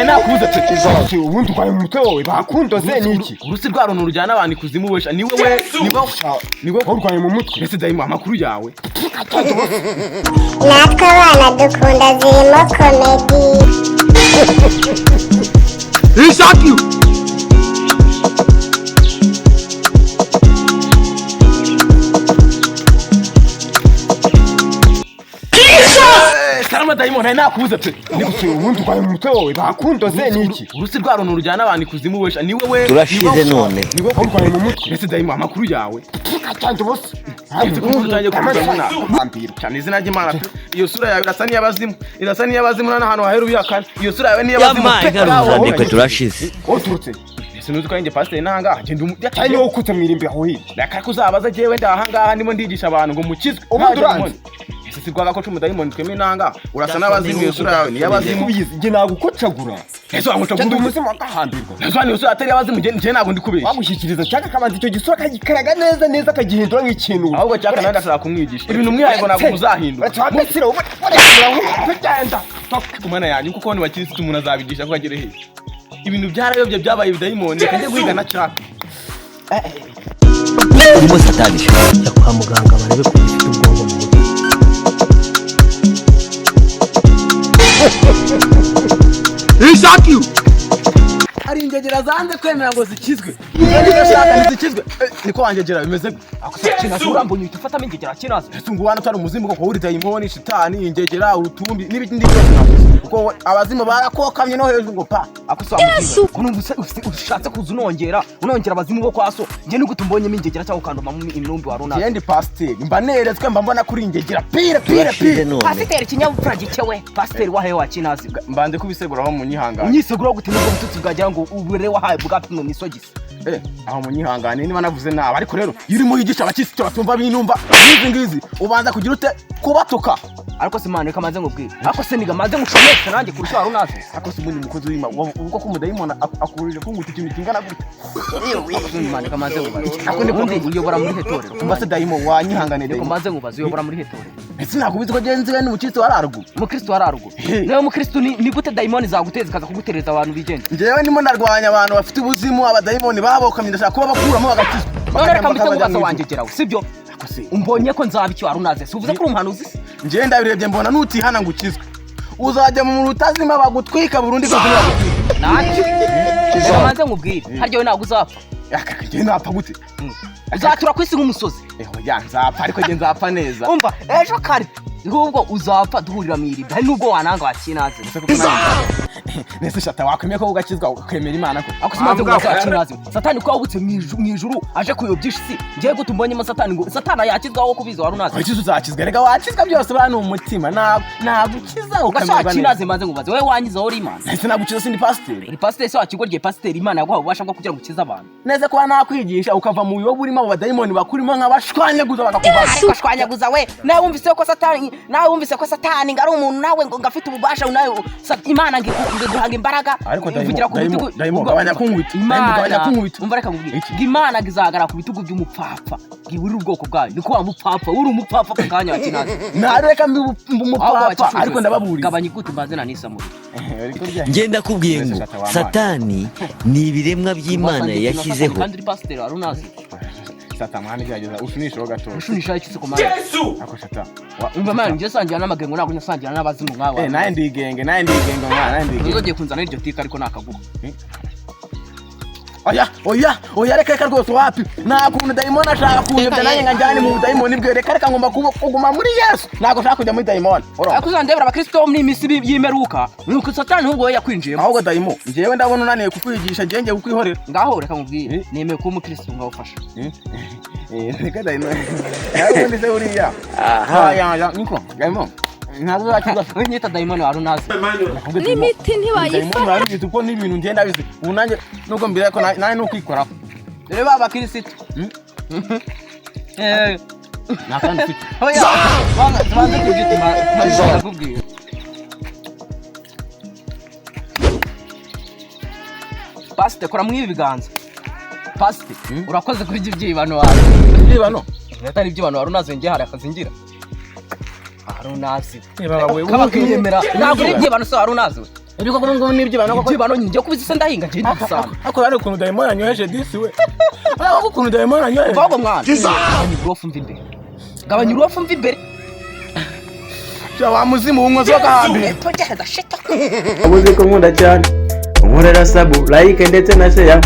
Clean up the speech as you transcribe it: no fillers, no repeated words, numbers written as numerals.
Nakubuze pe. Ubundi urwaye mu mutwe wowe, bakundoze ni iki? Urusi rwa runtu rujyana abantu ikuzimu wesha, ni wowe, ni wowe, ni wowe. Urwaye mu mutwe. Mbese dayimu, amakuru yawe? Natwe abana dukunda zirimo comedy. Salama dayimoni, nari nakubuze pe. Ubundi urwaye mu mutwe wowe, bakundoze ni iki? Urusi rwa runtu rujyana abantu ikuzimu wesha, ni wowe. Turashize none. Ni wowe. Urwaye mu mutwe. Mbese dayimu, amakuru yawe? Utangiye kuvuga mwana cyane izina ry'Imana pe. Iyo sura yawe irasa n'iy'abazimu, irasa n'iy'abazimu, nta n'ahantu wahera ubihakana. Iyo sura yawe n'iy'abazimu Yamaye pe. nkaruzandikwe, turashize. Uturutse? Ese nuzi ko ari njye pasiteri n'ahangaha ngenda Cyane wowe ukutse mu irimbi aho hirya. Reka ko uzabaza, jyewe ndi ahangaha ndimo ndigisha abantu ngo mukizwe. Ubundi uranzi. Ese si rwaga ko cumi dayimoni twemeye n'ahangaha? Urasa n'abazimu, iyo sura yawe n'iy'abazimu. Kubizi njye nagukocagura. Ese wanguca? Cyangwa Gundi umuzimu wakahambirwa. Ese iyo sura atari iy'abazimu, njye ntabwo ndi kubeshya. Wagushyikiriza cyangwa akabanza icyo gisura akagikaraga neza neza, akagihindura nk'ikintu. Ahubwo cyaka nawe ndashaka kumwigisha ibintu mwihaye ngo ntabwo muzahinduka. Tugenda. Ku Mana yanjye, kuko hano bakirisitu umuntu azabigisha ko agere hehe? Ibintu byarayobye, byabaye ibidayimoni. Reka njye guhiga na cyaka. Urimo satani. Jya kwa muganga barebe ko ufite ubwonko mu mutwe. Hari ingegera zanze kwemera ngo zikizwe. Niba ntizikizwe, niko wangegera bimeze gute? Kinazi, urambonye uhita ufatamo ingegera, kinazi. Ese ngo wana utari umuzimu koko? Uri dayimoni, shitani, ingegera, urutumbi n'ibindi byose navuze, kuko abazimu barakokamye no hejuru ngo pa. Ako se wamuzinga ko numva ushatse kuza unongera abazimu bo kwa so, njye nigute umbonyemo ingegera cyangwa ukandomamo intumbi wari unazi? Njye ndi pasiteri, mba neretswe, mba mbona kuri ingegera pire pire. Turashize Pire. none. Pasiteri, ikinyabupfura gikewe, pasiteri wahewe wa kinazi? Mbanze kubiseguraho mu nyihangane. Unyiseguraho gute nubwo bututsi bwagira ngo uburere wahaye bwapimwe mu isogisi? Aho munyihangane niba navuze nabi, ariko rero iyo urimo wigisha abakirisitu batumva binumva nk'izi ngizi, ubanza kugira ute kubatuka. Ariko se mwana, reka manze nkubwire, ariko se niga manze ngucomeke nanjye kurusha wari unazi. Ariko se ubundi mukozi w'Imana, ubwo ko umudayimoni akurije kunguta ikintu kingana gutya? Ariko se mwana, reka manze nkubaze. Ako ni Ubundi uyobora muri he torero? Umva se dayimo, wanyihangane. Reka Dayimo. manze nkubaze, uyobora muri he torero? Ese nakubizi ko genzi we n'umukirisitu wari haruguru? Umukristo wari haruguru? Hey. Nawe umukristo ni gute dayimoni zaguteza ikaza kugutereza abantu bigenza? Njyewe ndimo ndarwanya abantu bafite ubuzimu, abadayimoni babokamye, ndashaka kuba bakuramo bagakizwa. None reka mbite Bakajya nkubaze, mu ijuru. wangegerawe sibyo? Ako se Umbonye ko nzaba icyo wari unaze, si uvuze ko uri umuhanuzi se? Njyewe ndabirebye mbona nutihana ngo ukizwe, uzajya mu muriro utazima, bagutwika burundu, ikuzimu bagutwika. Ntacyo, reka manze nkubwire, harya we ntabwo uzapfa. Aka njyewe napfa gute? Uzatura ku isi nk'umusozi. Oya, nzapfa, ariko njye nzapfa neza. Umva, ejo kare ahubwo uzapfa duhurira mu iriba, hari nubwo wananga wakinaze. Ese koko nawe- Nese shata, wakwemeye ko ugakizwa ukemera Imana ko? Ako simaze ngo wakinaze, satani ko wabutse mu ijuru aje kuyobya isi, ngiye gute umbonyemo satani ngo satani yakizwaho kubizi wari unaze? Wakiza, uzakizwa reka, wakizwa byose bana ni umutima, nagukiza Ugasa ukamererwa neza. wakinaze, maze nkubaze, wowe wangiza uri Imana? Ese nagukiza, sindi pasiteri? Uri pasiteri se wakigorye? Pasiteri, Imana yaguhaye ububasha bwo kugira ngo ukize abantu. Neza kuba nakwigisha ukava mu biyobo urimo, abo badayimoni bakurimo nk'abashwanyaguza bakakuvana. Ariko ashwanyaguza we, nawe wumvise ko satani ngo ari umuntu, nawe ngo afite ububasha, nawe Imana ngo iguhanga imbaraga. Ariko Dayimo, ivugira ku Dayimo, bitugu. Dayimo, gabanya kunkubita. Dayimo, gabanya kunkubita. Umva, reka nkubwire. Iki? Ngo Imana ngo izahagarara ku bitugu by'umupfapfa, ngo iburire ubwoko bwayo. Niko wa mupfapfa, uri umupfapfa ako kanya wa kinazi. Nareka mbi umupapa, ariko ndababuriza. Gabanya igutu mbanze nanisa muri. Njye ndakubwiye ngo satani ni ibiremwa by'Imana yashyizeho. Kandi uri pasiteri wari unazi. Sata mwana, gerageza ushunisheho gatoya. Ushunisha iki se komanda? Ako shata. Umva mwana, njye sangira n'amagengo, ntabwo nyasangira n'abazimu nkawe. Naye ndigenge, naye ndigenge mwana, naye ndigenge. Ntuzongeye kunzana iryo tika, ariko nakaguha. Oya, oya, oya, reka, reka rwose, wapi. Nta kuntu dayimoni ashaka kunyobya nanjye ngo anjyane mu budayimoni bwe. Reka, reka, ngomba kuguma muri Yesu, ntabwo nshaka kujya muri dayimoni. Urumva? Ariko uzandebera abakristo bo muri iyi minsi y'imperuka, ni uko satani ahubwo we yakwinjiyemo. Ahubwo dayimo, njyewe ndabona unaniwe kukwigisha, njyewe ngiye kukwihorera. Ngaho reka nkubwire, nemeye kuba umukristo nkawufasha. Reka dayimoni, nawe ubundi se buriya aha ya niko dayimo ntabwo uzakiza. Winyita dayimoni wari unazi. N'imiti ntibayifata. Dayimoni urabizi kuko n'ibintu ngenda bizi ubu, nanjye nubwo mbere ko nanjye ni ukwikoraho. Dore ba bakristo. Nta kandi ufite. Oya, banza kubyita, ndakubwira. Pasite, kora muri ibi biganza. Pasite, urakoze kuri ibyo byibano wawe. Ibyibano? Atari ibyibano wari unazi, njye hari akazi ngira. Wari unazi. Niba wowe Kaba kwiyemera. Ntabwo uri ibyibano se wari unazi we. Ariko kuri ngubu n'ibyibano koko. Ibyibano nyine njye kubizi se ndahinga njye ndi igisambo. Ariko hano ukuntu dayimoni anyoheje disi we, ariko ukuntu dayimoni anyoheje. Uva ahubwo mwana, gabanya uburofu mva imbere, gabanya uburofu mva imbere. Sha wa muzimu unywa zoga hambere. Epfo gereza shita. Uzi ko nkunda cyane, unkorera sub, like ndetse na share.